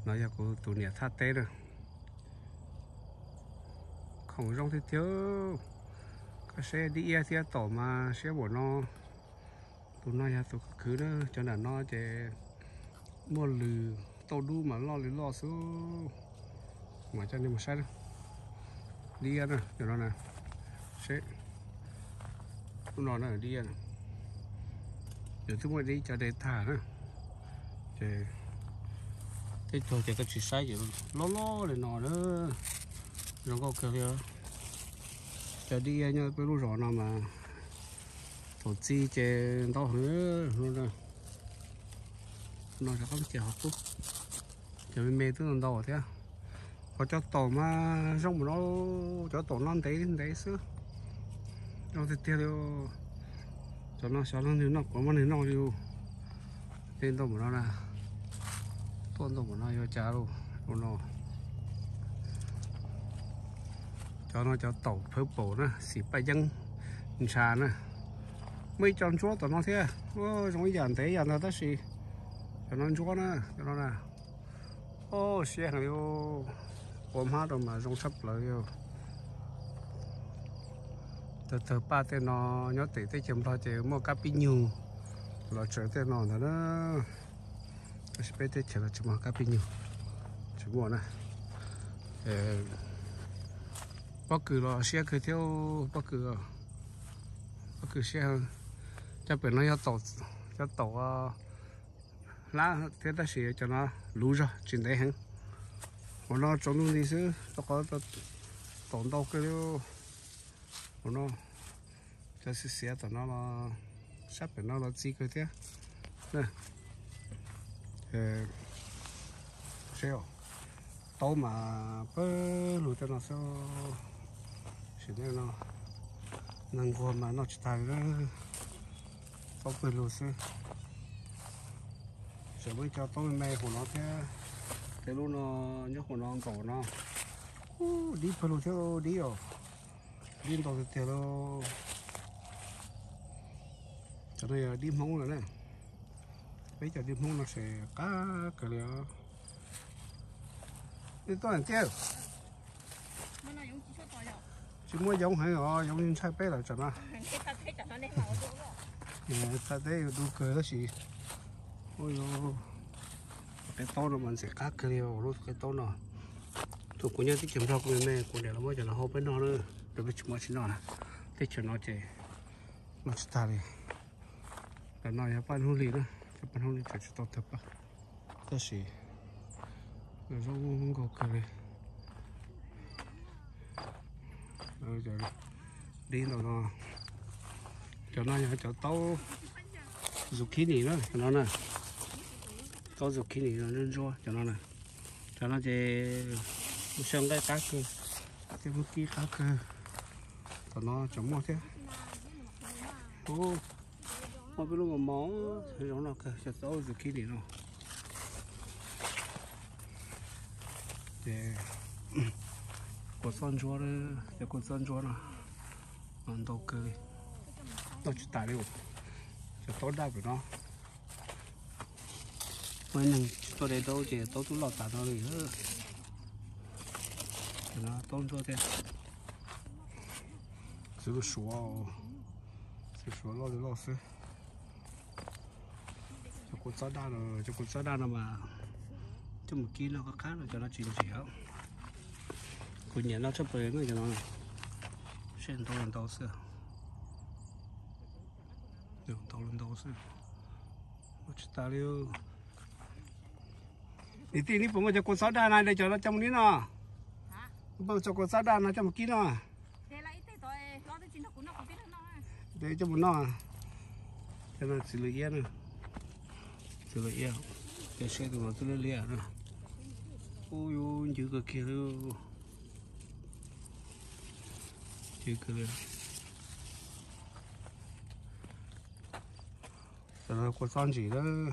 No yog kuv tus niam thaj teb na. Khoom zoo tiag tiag. Koj saib dib iab thiab taum mas siab npaum no. Tus no yog tus khwv khwv na, cov nram no ces muaj lws tauj dub mas loj li loj xwb. Mas coj nej mus saib na. Dib iab na, cov no na. Seb. Lub no na, dib iab na. Nws twb muaj dib cov de tag na. Ces teb chaws ces koj tsis saib ces loj loj li no na. Zoo nkauj kawg li. Cov dib iab nyob peb lub zos no mas thaum txi ces ntau heev. No rov qab mus ces hov qub. Cov me me twb ntau ntau thiab. Qhov cov taum mas zoo npaum no, cov taum no ntev ntev xwb. Zoo tiag tiag li. Cov no xyov leej twg noj, kuv muab nws noj li. Tej ntau npaum no na, tuaj ntau npaum no yuav cas lauj, ua no. Cov no cov taum phawv paum na, xim paj yeeb ntsha na. Muaj ib co ntsuab tom no thiab, zoo ib yam ntev ib yam ntawd tab sis cov no ntsuab na, cov no na. Siab heev li, ua hmab rau mas zoo tshaj plaws li. Tawg tawg paj tej no, nyob tim teb chaws Nplog ces muaj kab pib nyug los tsaws tej no ntag na. Tab sis peb teb chaws no tsis muaj kab pib nyug, tsis muaj na. Pob kws los siab kawg thiab, pob kws, pob kws siab heev. Cov pem no yog cov taum hlab thiab tab sis cov no luv zog tsis ntev heev. Hauv no tsaus ntuj nti xwb rau qhov taum ntau kawg li. Hauv no cov xiav xiav tom no los, sab pem no los txi kawg thiab. Seb, taub mas pawg lug tej no xwb. Sim neej no neeg nquag mas noj tsis tag li na. Taub pawg lug xwb. Tseem muaj ib co taub me me hauv no thiab. Tej lub no nyob hauv no nkaum no. Dib pawg lug thiab, dib os. Dib ntau tiag tiag lauj. Cov no yog dib Hmoob lawm na. Peb cov dib Hmoob no ces qab kawg li os. Dib tuaj tiag. Tsis muaj yoov heev os, yoov ntshai peb lawm tsam no. Thaj teb yuav du kawg tab sis, ua, qe taub no mas ntxim qab kawg li lub qe taub no. Thaum kuv nyob teb chaws Nplog kuv me me kuv niam los muab cov no hau peb noj na, rau peb tsis muaj tsis noj na. Teb chaws no ces noj tsis tag li. Cov no yog paj hnub hli na, cov paj hnub hli tseem tsis tau tawg paj, tab sis zoo nkauj kawg li. Dib ntau no, cov no yog cov taub zucchini na, cov no na. Taub zucchini no ntsuab ntsuab cov no na. Cov no ces muaj xyaw nqaij qab kawg, thiab muaj kib qab kawg. Tom no tseem muaj thiab. Muaj peb lub mos mos zoo no kawg, cov taub zucchini no. Ces kua txob ntsuab, cov kua txob ntsuab no ntau kawg li, noj tsis tas li. Cov taub daj pem no, muaj ib neeg tsis tuaj de taub ces taub twb loj tas no li. Cov no taub ntsuab thiab. Txiv suav, txiv suav loj li loj xwb. Cov kua txob daj no, cov kua txob daj no mas coj mus kib noj qab qab no, cov no tsis ntsim. Kuv nyiam noj tshaj plaws no cov no, seb ntau li ntau xwb. Ntau li ntau xwb, noj tsis tas li. Niam tij, neb puas muaj cov kua txob daj na, de cov no coj mus nib noj. Neb puas muaj cov kua txob daj no coj mus kib noj? De coj mus noj. Cov no txiv lws iab na. Txiv lws iab. Cov seb tus no twb liab liab na. Ub, yuav ncw kawg kiag li. Ncw kawg li. Cov no kua txob ntsim lawm.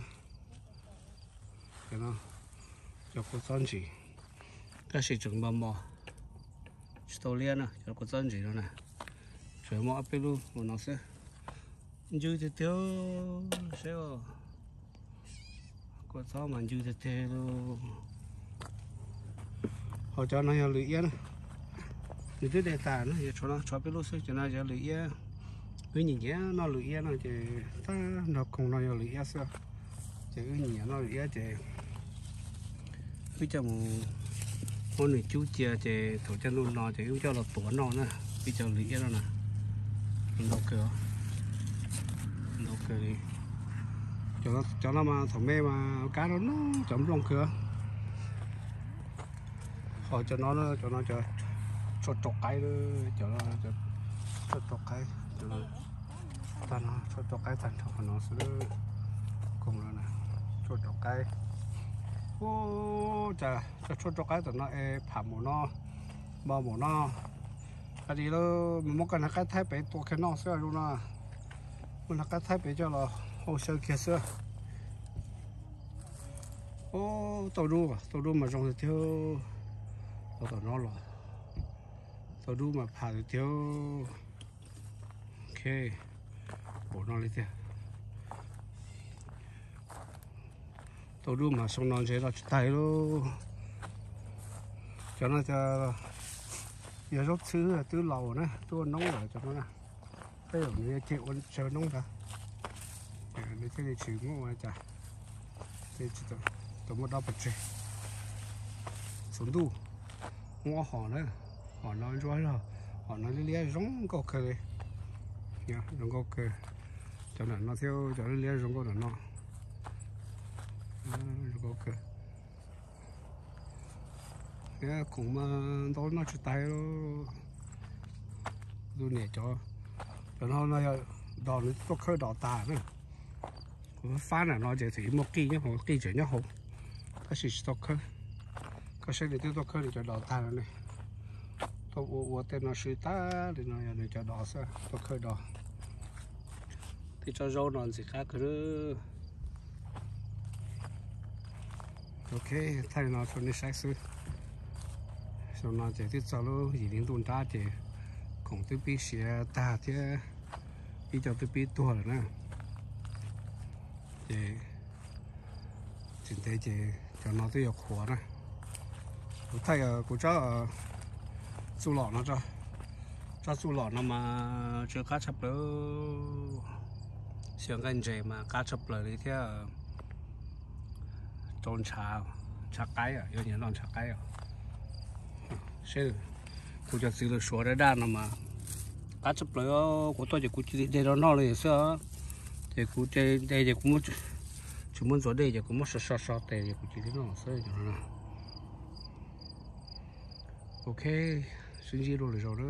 Cov kua txob ntsim, tab sis tseem mos mos, tsis tau liab na. Cov kua txob ntsim no na, tseem muaj ob peb lub ua no xwb. Ncw tiag tiag, seb os. Kua txob mas ncw tiag tiag li. Ho cov no yog lwm iab na, nws twb de tas na, yog tshuav no tshuav peb lub xwb. Cov no yog lwm iab, wb nyiam nyiam noj lwm iab no ces tag nrho koog no yog lwm iab xwb. Ces wb nyiam noj lwm iab ces wb coj mus muab nws cub cia ces thaum caj ntuj no ces wb coj los tuav noj na. Wb cov lwm iab no na, ntau kawg, ntau kawg li. Cov no mas thaum me mas kab no no cov nplooj kawg. Ho cov no, cov no cov tshuaj rau qaib, cov tshuaj rau qaib, tag no tshuaj rau qaib tag nrho qhov no xwb. Koog no na, tshuaj rau qaib. Ua cas cov tshuaj rau qaib tom no es pham mus no, npo mus no. Hais li lawm mas muab koj hnav qaib thaib pem tua kiag noj xwb zoo no. Muab hnav qaib thaib pem coj los hau xyaw kiag xwb. Ub, tauj dub, tauj dub mas zoo tiag tiag. Los tom no los, tauj dub mas pham tiag tiag. Ok, npaum no li tiag. Tauj dub mas xyoo no ntses los tsis tag li. Cov no yog zaub txhwb twb laus na, twb ua noob lawm cov no na. Tej zaum nws yuav ceg ua tsawg noob ntag, nws thiaj li tsis muaj ua cas, tsis tau muaj dob pov tseg. Txhuv ntuj, muaj ob hom na, hom no ntsuab zog, hom no liab liab zoo nkauj kawg li, zoo nkauj kawg. Cov nram no thiab, cov liab liab zoo nkauj nram no, zoo nkauj kawg. Khoom mas ntau noj tsis tag. Tus niam cov, cov no no yog dos nws tuaj khawb dos tag na. Kuv fab nram no ces txawm muaj qij nyob hauv, qij tseem nyob hauv, tab sis tsis tau khawb. Koj saib nws twb tuaj khawb nws cov dos tag no ne. Tuaj ua ua tej no sw tag li no yog nws cov dos xwb, tuaj khawb dos. Tej tsob zaub no ntxim qab kawg. Ok, thaij no rau nej saib xwb. Xyoo no ces twb txog lub yim hli ntuj nrab ces khoom twb pib siav tag thiab ib co twb pib tuag lawm na. Ces tsis ntev ces cov no twb yuav qhuav na. Kuv thaij kuv tsob txuj lom no tso. Tsob txuj lom no mas tsw qab tshaj plaws. Xyaw nqaij ntses mas qab tshaj plaws li thiab. Rau ntshav, ntshav qaib, yuav nyiam noj ntshav qaib. Seb, kuv cov txiv lws suav daj daj no mas qab tshaj plaws. Kuv tuaj ces kuv cia li de rau noj li xwb. Ces kuv de ces kuv tsis muab ntxuav dej ces kuv muab so so so tes ces kuv cia li noj xwb. Ok, sib ntsib dua lwm zaus na.